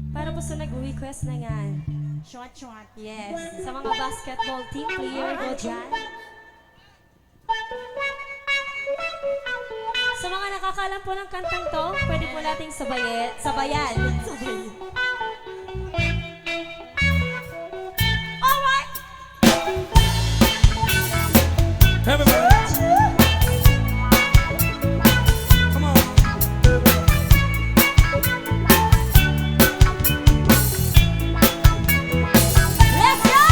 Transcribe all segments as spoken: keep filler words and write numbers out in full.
Para po sa nag-request na nga. Shot, shot. Yes. Sa mga basketball team player po dyan. Sa mga nakakaalam po ng kantang to, pwede po nating sabaye-, sabayan. Sabayan. Alright! Everybody. Come on. Let's go!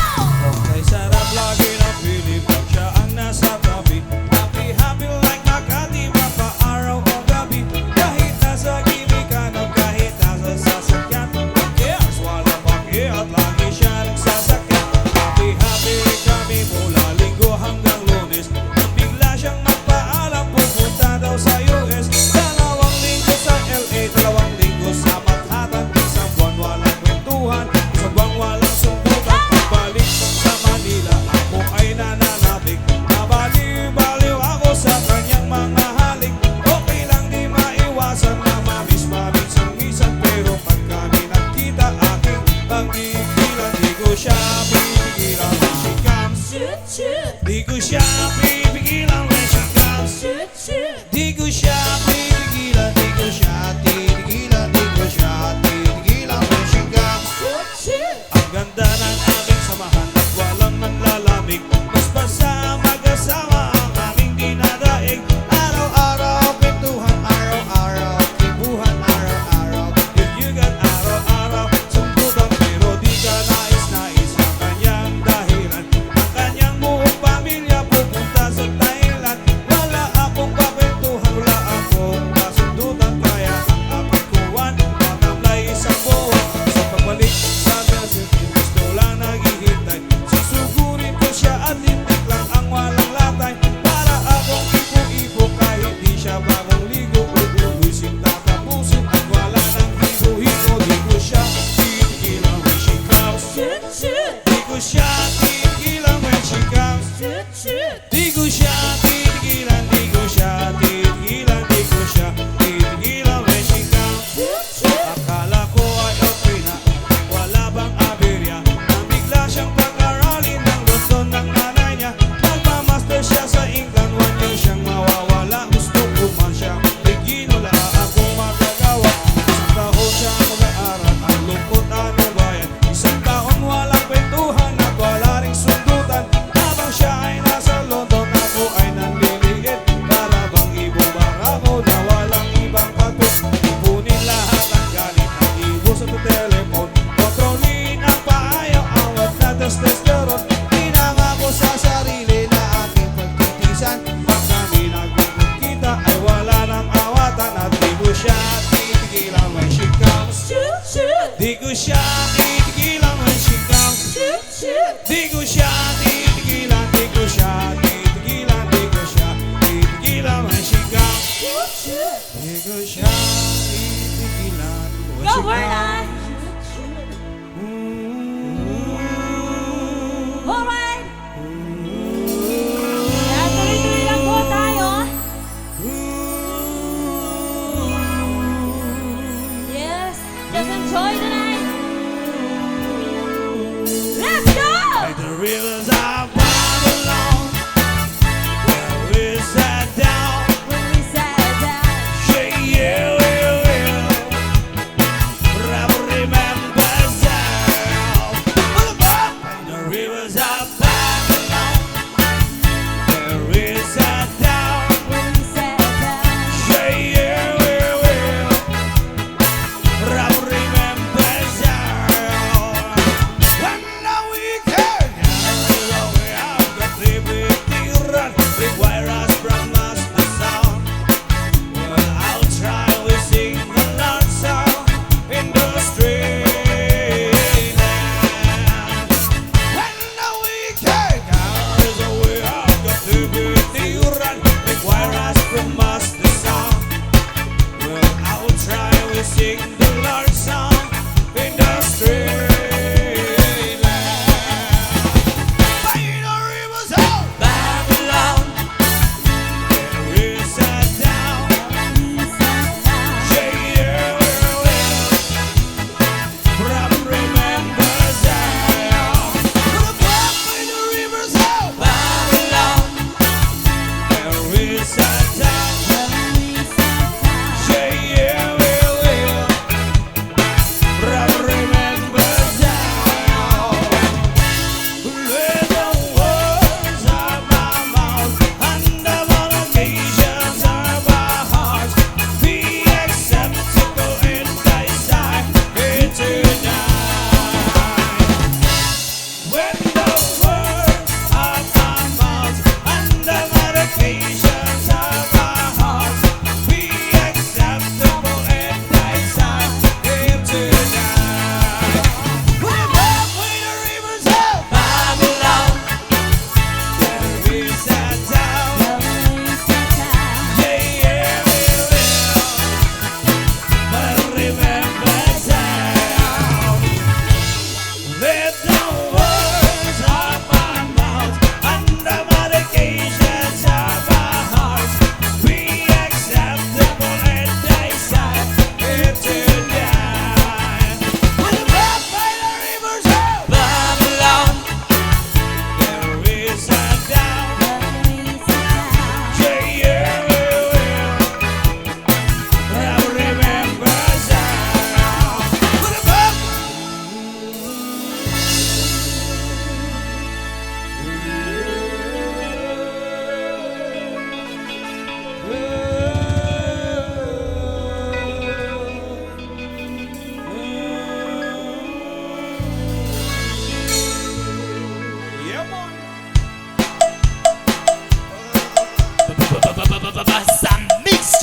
Okay, sarap lagi ng feeling pag siya ang nasa tabi. Happy, happy like Makati, mapaaraw o gabi. Kahit nasa gimikan o kahit nasa sasakyan. Yes, wala pang iat, lagi siya nagsasakyan. Happy, happy kami mula Linggo hanggang Lunes. Nang bigla siyang magpaalam, pupunta daw sa U S. Dalawang linggo sa L A, dalawang linggo sa Manhattan. Isang buwan walang kwentuhan, isang buwan walang sundutan. Pagbalik sa Manila, ako ay nananabik. Nabaliw-baliw ako sa kanyang mga halik. Okay lang, di maiwasan na mamiss paminsan-minsan, pero pag kami nagkita, aking pagpipigilan, di ko siya pipigilan. When she comes, di ko siya pipigilan. When she comes, di ko siya pipigilan, di ko siya titigilan, di ko siya titigilan. When she comes, ang ganda ng aming samahan at walang manlalamig. Mas basta mag-asawa ang aming dinadaig. Araw-araw kwentuhan, araw-araw tribuhan, araw-araw ilyugan, araw-araw sundutan. Pero di ka nais-nais ang kanyang dahilan. Ang kanyang buong pamilya pupunta sa Thailand. Wala akong kakwentuhan, wala akong kasundutan, kaya ang apikuan, matamlay isang buwan. Sa pagbalik sa Brazil, gusto lang naghihintay. Susugurin ko siya at lintik lang ang walang latay. Para akong ipo-ipo kahit di siya bagong ligo. Luluisin, tatapusin at wala nang hibo-hibo. Di ko siya titigilan when she comes. Di ko siya titigilan when she comes. Di ko siya titigilan, di ko siya titigilan, di ko siya titigilan when she comes. Akala ko ay okay na, wala bang aberya? Nang bigla siyang pag-aralin ng London ng nanay niya. Magmamaster siya sa England, one year siyang mawawala. Gusto ko man siyang bigyan, wala akong magagawa. Isang taon siya mag-aaral, ang lungkot, ano ba yan? Isang taon walang kwentuhan at wala ring sundutan. Habang siya ay nasa London, ako ay nanliliit. Para bang ibubara ko na walang ibang patwid. Ipunin lahat ang galit at ibus sa telephone. Kontrolin ang paayaw, awat na testosterone. Pinangako sa sarili na aking pagtitisan. Pag kami nagkikita ay wala nang awatan at di ko siya titigilan when she comes. Di ko siya titigilan when she comes. Di ko siya titigilan, di ko siya titigilan, di ko siya titigilan when she comes. Di ko siya titigilan when she comes. Go, Vernon! Mm. Alright! Kaya tuloy-tuloy lang po tayo. Yes, just enjoy the night. Let's go! Like the rivers of Babylon, where we sat down. When we sat down. Yeah, yeah, yeah, yeah. But I will remember sound. What about the rivers of Babylon? There is a town. When we sat down. Say yeah, we will. But I will remember sound. When the wicked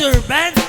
servant.